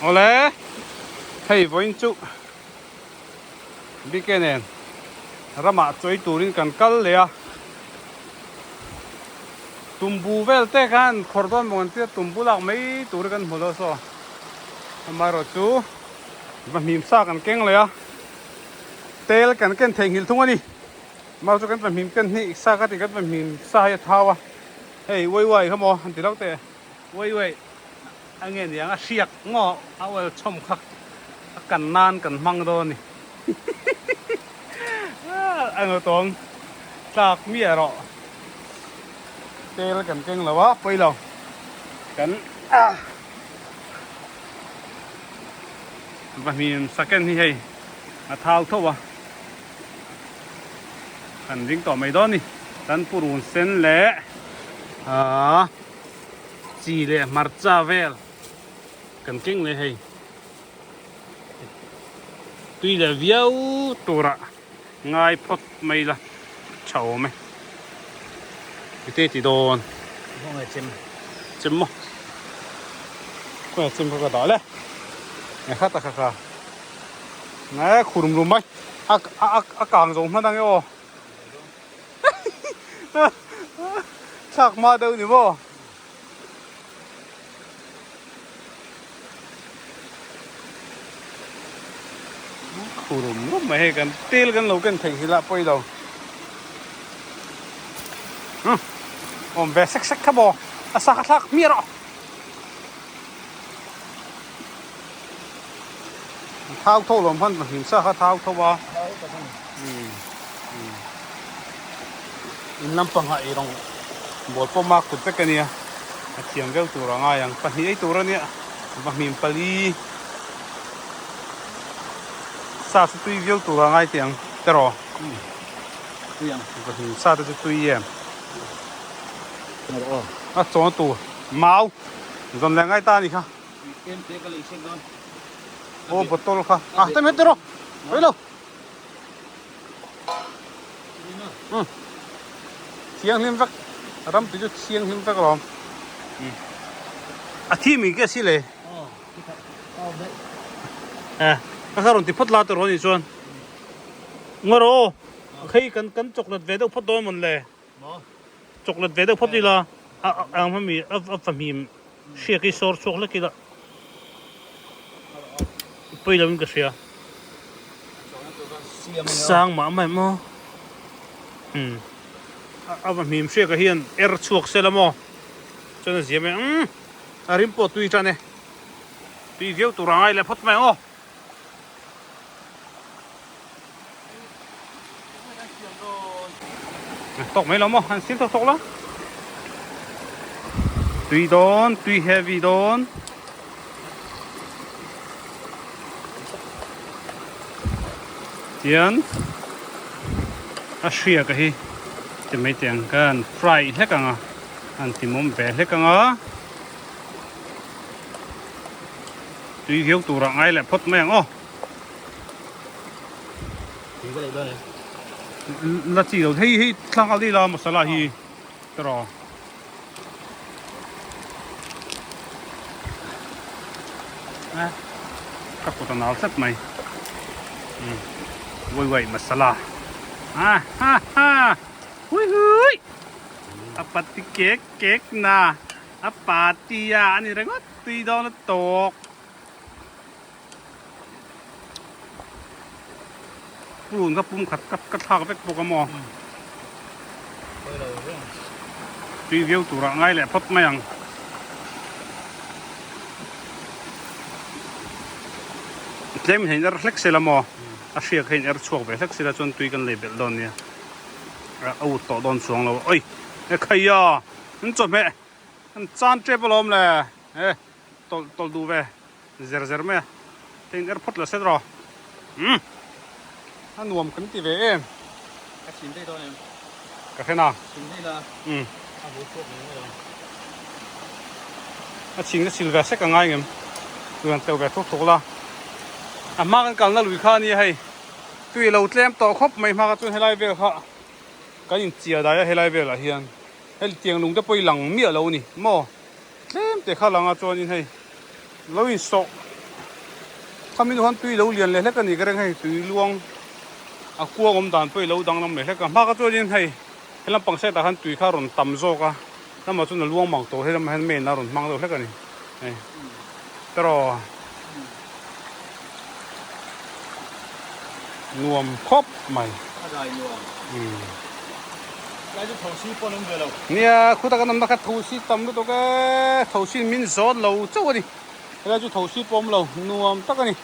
Awle, hei vawiin chu bike nen ramah chawi turin kan kal leh a, tumbu vel te khan khawr dawn maw kan tia tumbu lak mai tur hi kan hmu lo saw amaherawh chu va hnim sa kan keng leh a, tel kan ken theihnghilh thung a ni, amaherawh chu kan va hnim ken hnih sa ka tih kan va hnim sa hi a thau a, hei uai uai kha maw an ti lo teh. Uai uai a nge niang a hriak ngaw a oil chhawm kha a kan nan kan hmang dawn a ni a ngaw tawng tlak miah rawh tel kan keng lo a pawi lo kan va hnim second hi hei a thau tho a kan ring tawh mai dawn a ni kan purun sen leh ahh. Chi leh hmarcha vel kan keng leh hei tui leh viau turah ngai phawt mai la tha awm e ite ti dawn chem chem maw khawnge chem kha ka dah le nge kha ta kha kha nge khurum rum mai a a a kang zo hman ang e aw. Thlak hma deuh ni maw? Khurum rum mai hei kan tel kan lo ken theih hi lah pawi lo. Awm ve sek sek kha maw? A sa kha thlak hmiah rawh. Thau tho lawm khan hnim sa kha thau tho a. In lampangah ei rawng bawl pawh mak kut vek a nia. A thiam viau tur a ngai ang. Pahnih ei tur a nia. Va hnim pali. Sa chu tui viau tur a ngai teh ang. Teraw. Va hnim sa te chu tui em. A chawn tur mau zawn leh ngai ta a ni kha. Aw bottle kha ah teh mai tiraw mai lo um thianghlim vek ram tui chu thianghlim vek alawm a thi mi nge si le eh ka kha rawn ti phawt la tiraw ni chuan ngaw rawh aw hei kan kan chocolate ve deuh phawt dawn mawn le chocolate ve deuh phawt ila a ang hmami a fahmim Hriak hi sawr chhuak hlek ila pawi lo in ka hria. Sang mah mai maw. Um. A va hmim hriak ah hian er chhuak se la maw. Chuan a zia mai ang. A rim pawh tui tan e. Tui viau tur a ngai leh phawt mai ang aw. Tawk mai lo maw han sil tawk tawk la tui dawn tui heavy dawn tian a hriak a hi ti mai teh ang khan fry hlek ang a an ti mawm ve hlek ang a. Tui viau turah ngai leh phawt mai ang aw. La chi lo hei hei thlang a lila masala hi tiraw. Eh ka kut a nal tlat mai. Uai uai masala. Ha ha ha. Hui hui. A pati kek kek na. A party a ani ringawt tui dawn a tawk. Purun kha pum khat ka thlak vek bawk a maw. Tui viau turah ngai leh phawt mai ang. Tlem in er hlek sela maw. A hriak kha in er chhuak ve hlek sela chuan tui kan lei belh dawn nia. A ut tawh dawn chuang lo. Oi! E khaia! An chawhmeh an chan tep alawm le e tawlh tawlh duh ve zer zer mai a hei in er phawt la set rawh umm a nuam kan ti ve em ka chhin daih dawn em ka hre na chhin daih la umm a haw chhuak mai mai lo a chhin ka sil ve sek a ngai ngem tui han tleuh ve thuk thuk la a hma kan kalna lui kha ania hei tui a lo tlem tawh khawp mai hma kha chuan helai vel kha kan inchia dai a helai velah hian. Hei tiang lung te pawh i lang miah lo a ni maw? Tlem te kha lang a chuanin hei lo insawh Khami nu khan tui lo lian leh hlek a ni ka ring hei tui luang a kuang awm dan pawh i lo danglam leh hlek a hma kha chuanin hei he lampang side ah khan tui kha a rawn tam zawk a lamah chuan a luang mang tawh hei lamah hian main a rawn hmang deuh hlek a ni hei tiraw nuam khawp mai. A dai nuam. Tlai chu thosi pawn awm ve lo. Nia khuta kan awmna kha thosi tam lutuk e thosi in min zawt lo chauh a ni. Helai chu thosi pawh awm lo nuam tak a ni.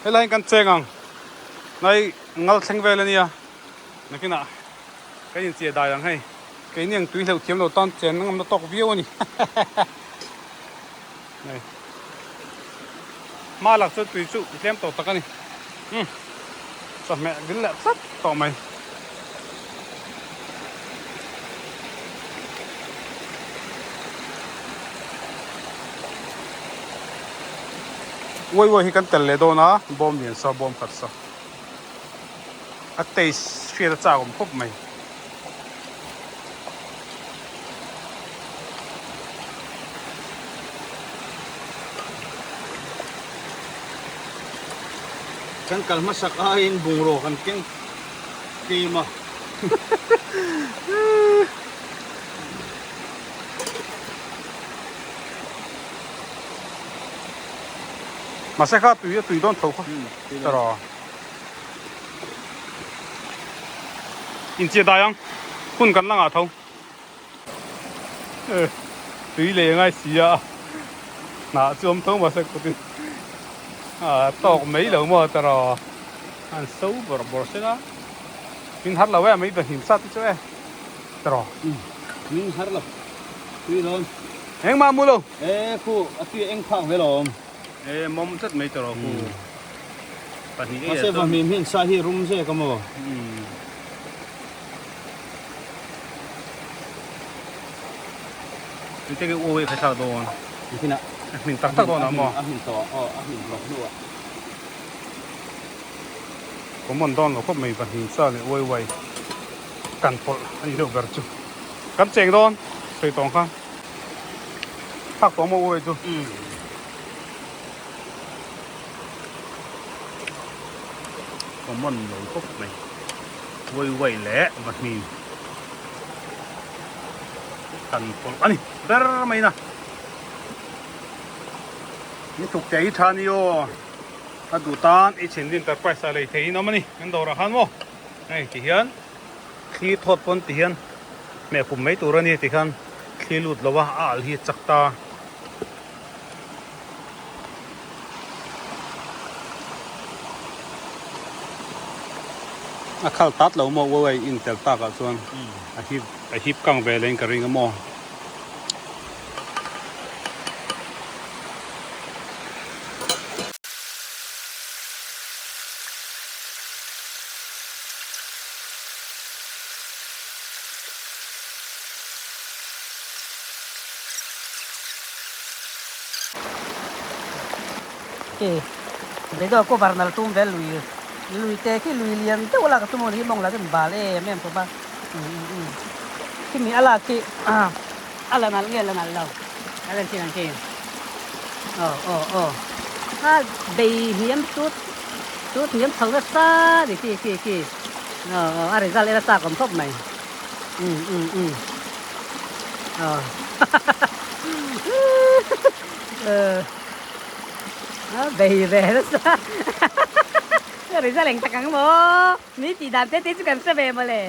Helai hian kan cheng ang nai ngal thleng vel a nia nakinah kan inchiah dai ang hei keini ang tui hleuh thiam lo tan chen na ngamna tawk viau a ni. Hei hma lak chuan tui chu tlem tawh tak a ni umm chawhmeh vil leh tlat tawh mai. Uai uai hi kan tel leh dawn a bawm lian sa bawm khat sa a taste hriat a chak awm khawp mai. Kan kal hmasak aiin bungraw kan keng tlem a. Mahse kha tui a tui dawn tho kha taraw. Inchia dai ang hun kan la ngah tho. Tui lei a ngai si a hnah chu awm tho mahse kawtin a tawk mai lo maw taraw an so bawrh bawrh sela min har lo e mai va hnim sa te chu e taraw. Min har lo tui dawn. Engmah mu lo. E khu a tui a eng phak ve lo awm. E mawm tlat mai tawh rawh ku pahnih ei Mahse vahmim hian sa hi rum zek a maw? Engtin nge uawi a khaithlak dawn? Engtin a? A hmin tak tak dawn a maw? A hmin tawh aw a hmin tawh hnu ah. Common dawn lo khawp mai vahmim sa leh uai uai kan pawlh a ni deuh ber chu. Kan cheng dawn sawi tawng kha. Thak tawh maw uai chu? Common lo khawp mai uai uai leh vahmim kan pawlh a ni ber mai na ni tuk te hi tha ni aw a duh tan i chhin din enterprise ah lei thei in awm a ni kan dawrah khan maw hei ti hian thli thawt pawn ti hian hmeh kum mai tur a ni ti khan thli lut lo a a alh hi a chak ta. A khal tat lo maw uai in tel tak ah chuan a hip a hip kang ve leh in ka ring a maw. Beidawh cover nal tum vel lui lui te khi lui lian deuh a lak a tum hi mawng la chu bal em em khawp a khimi a lak khi a la nalh nge la nalh lo a lan chin ang khi aw aw aw a bei hniam tut tut hniam chho nasa ni khi khi khi aw aw a result en a chak awm khawp mai. Um um um aw a bei ve nasa result eng tak ang maw mi tih dan te te chu kan hre ve mawle.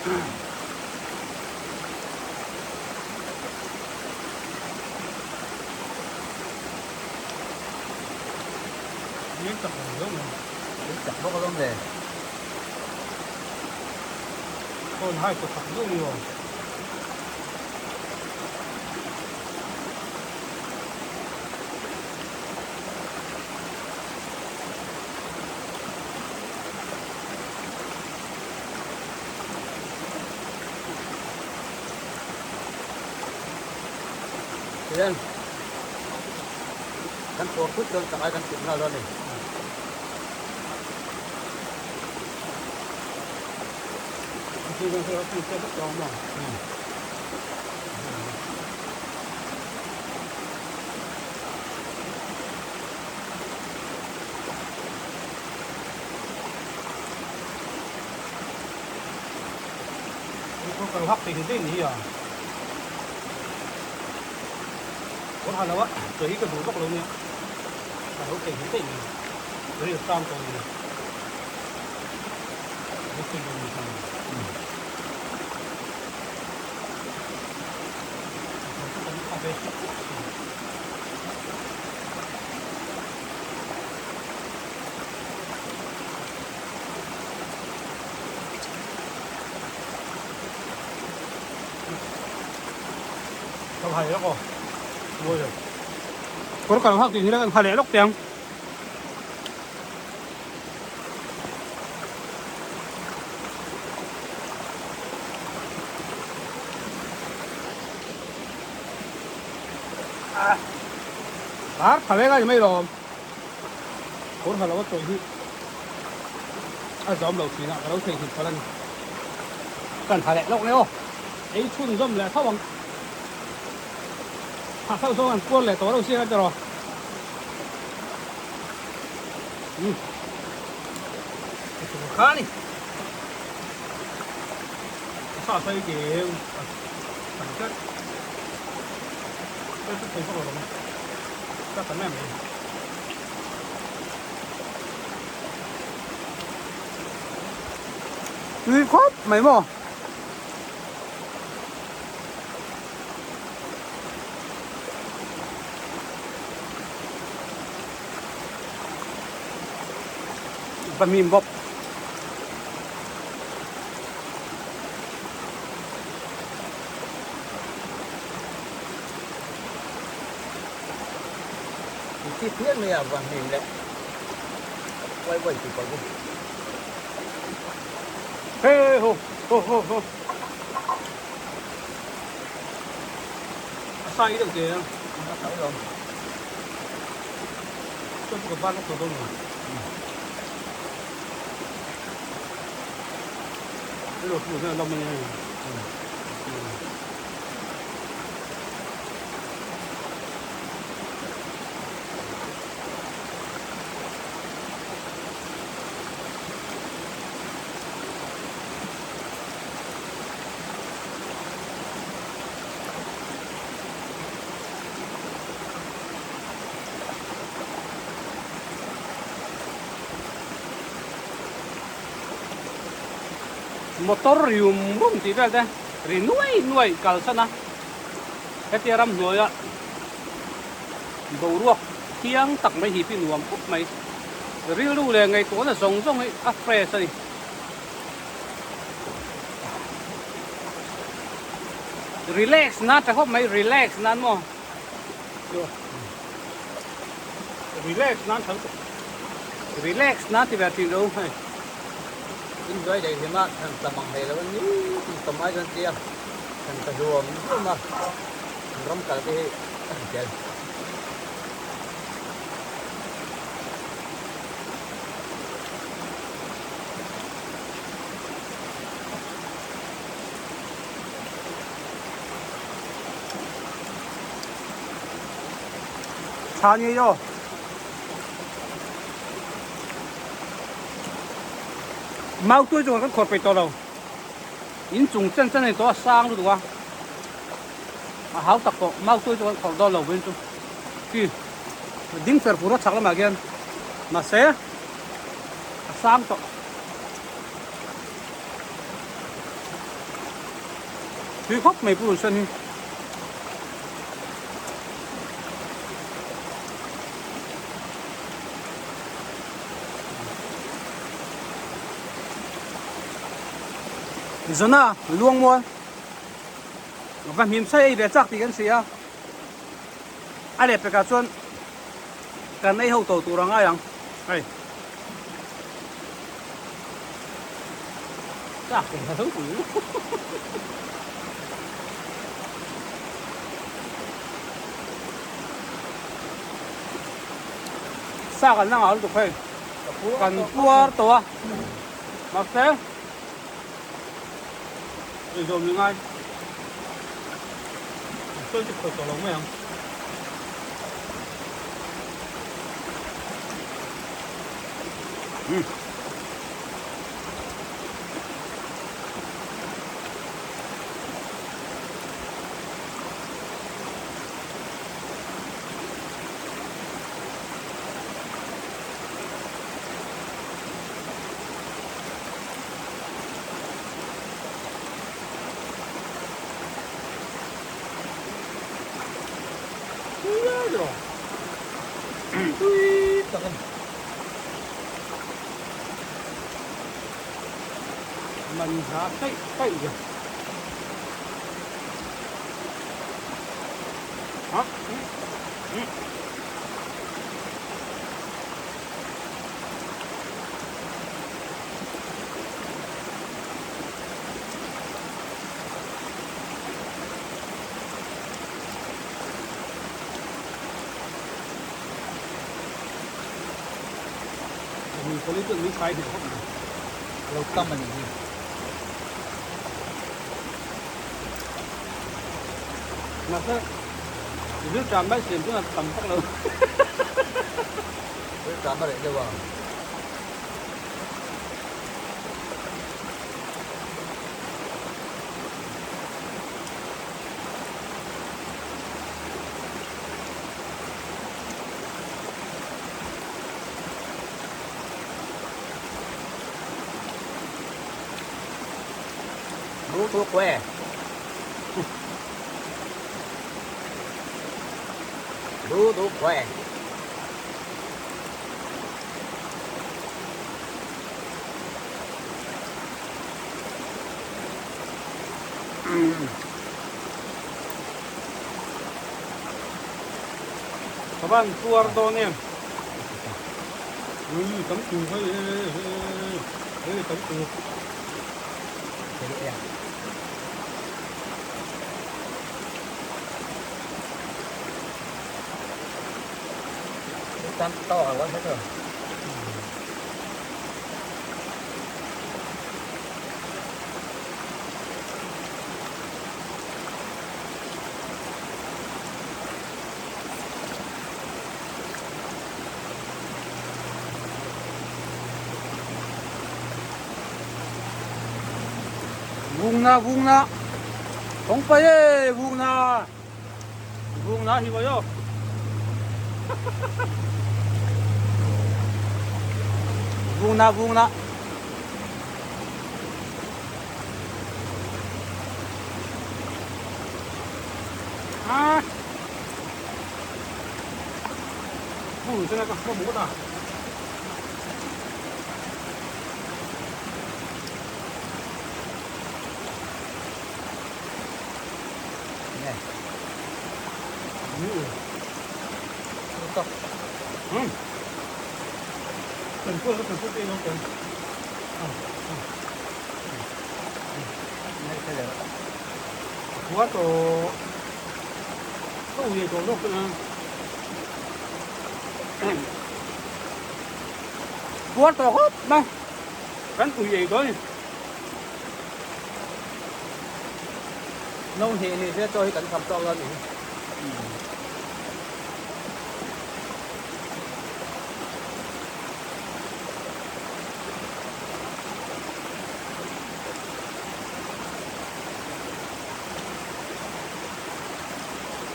Miang chak lo viau mai. Miang chak bawk alawm le. Phone hai tawh chak viau ni aw. Tihian kan puar thut dawn tak ai kan tum nghal dawn a ni. Kal hak thei daih ni hi a kawr ha lo a chaw hi ka duh vak lo nia ka lo thei daih ni ril tlang tawh ni Kawr kal hak tih hi la kan ha leh lawk teh ang. Bar tha vek a ni mai lawm. Kawr ha lo a tawih hi a zawm lo thin a, ka lo theihnghilh palh a ni. Kan ha leh lawk leh aw, ei chhun zawm leh tho ang. Ha sauh sauh an kual leh tawh lo siang a tiraw. Umm kha a ni. A sa sawi keu a tam tlat. Tlat chu thei vak lo ang. Ka tam em mai. Tui khawp mai maw? Vahmim bawk. Chi phian mai a vahmim leh uai uai tih pawh chu. Hey ho ho ho ho. A sai deuh te a. A sai lawm. Chuan chu ka ban lawk tawh dawn lo. Hello, chu hian lam ani. Motor rium rum tih vel te ri nuai nuai kal san a hetia ramhnuaia boruak thiang tak mai hi hi nuam khawp mai rilru leh ngaihtuahna zawng zawng hi a fresh a ni. Relax nan tha khawp mai relax nan maw relax nan tha lutuk relax nan ti ve thin ro hei. In zuai daih hlim a thlan tam ang hlei lo a ni tin tam ai chuan tia thlan ta hluam hluam a an ram kal te hi a hmu tel. Tha ni aw. Mau tui chu kan khawr peih tawh lo. In chung chen chen a ni tawh a sang lutuk a. A hau tak tawh mau tui chu kan khawr dawn lo vin chu. Khi ding fer fur a chhak lamah khian mahse a sang tawh. Tui khawp mai purun sen hi. Zona luang mual va hmim sai ei ve chak tih kan hria a leh pekah chuan kan ei ho to tur a ngai ang hei chak tih ka lo pui sa kan la ngah lutuk hei kan puar tawh a mahse Ei zawm ni ngai. Sawi chu khawih tawh lo mai ang. Hmm. Tui tak a ni. Man hla kaih kaih ve. Ha? Hmm. Mi pali chuan min khai hneh khawp mai. A lo tam a nih hi. Mahse, zirṭam mai siam chuan a tam vak lo. Zirṭam a reh deuh a. Bú thuốc que. Bú thuốc que. Ka van tuar dawn em? Ui tam tu hei hei tam tu. Tam to quá hết rồi. Vung na vung na Thawng pai e vung na Vung na hi voi aw. Vung na vung na. À. Vung cho nó có bố ta. Puar tawh khawp mai kan ui ei dawn a ni. No hnih ni se chaw hi kan kham tawk lo a ni.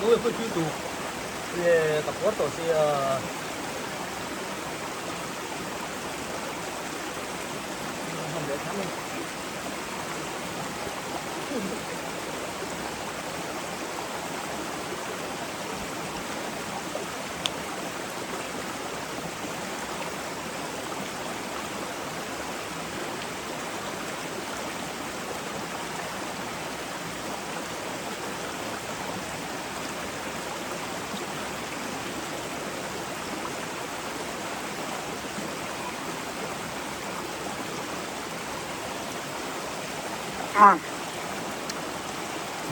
No e pawh chu tu. E ka puar tawh sia.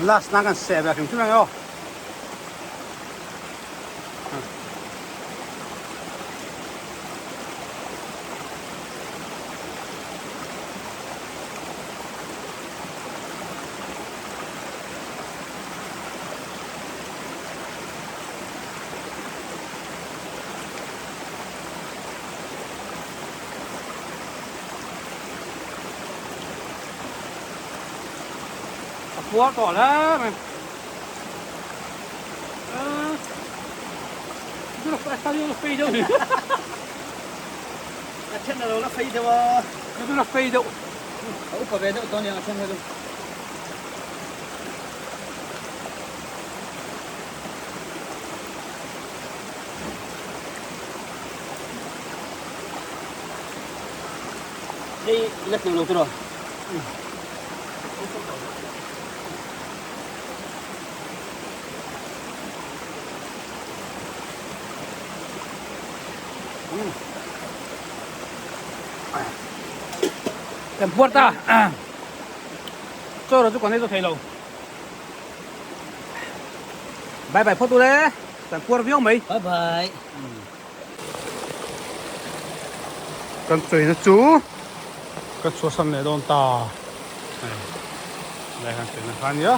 Last na kan seh ve hrim hrim ang aw. A puar tawh hle mai. A then a lo la fei deuh a. A la fei deuh. A upa ve deuh tawh aniang a then kha chu. Hei la tleuh lo chu rawh. Kan puar ta. Chaw rawh chu kan ei zo thei lo. Bye bye phawt ule. Kan puar viau mai. Bye bye. Kan chawina chu ka chhuahsan leh dawn ta. Hei lai khan chawina kha ania.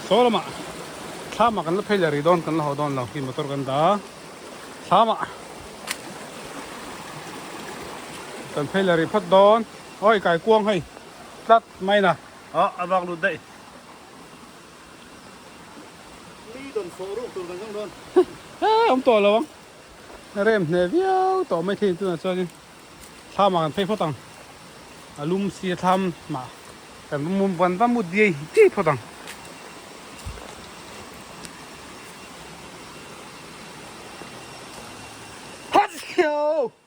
Saw lamah thlamah kan la phei leh rih dawn kan la haw dawn lo khi motor kan dah a thlamah kan phei leh rih phawt dawn. Awi kaikuang hei tlat mai na. Aw a vak lut daih. Mi dawn fawh ruk tur kan zawng dawn. He awm tawh lo ang. Rem hneh viau tawh mai thei tunah chuanin thlamah kan phei phawt ang. A lum si a thlam mah kan van va mut diai diai phawt ang.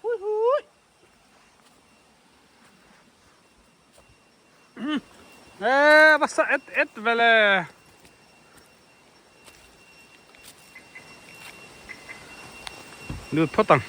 Hui hui. Eee va sa et et vele. Lut phawt ang.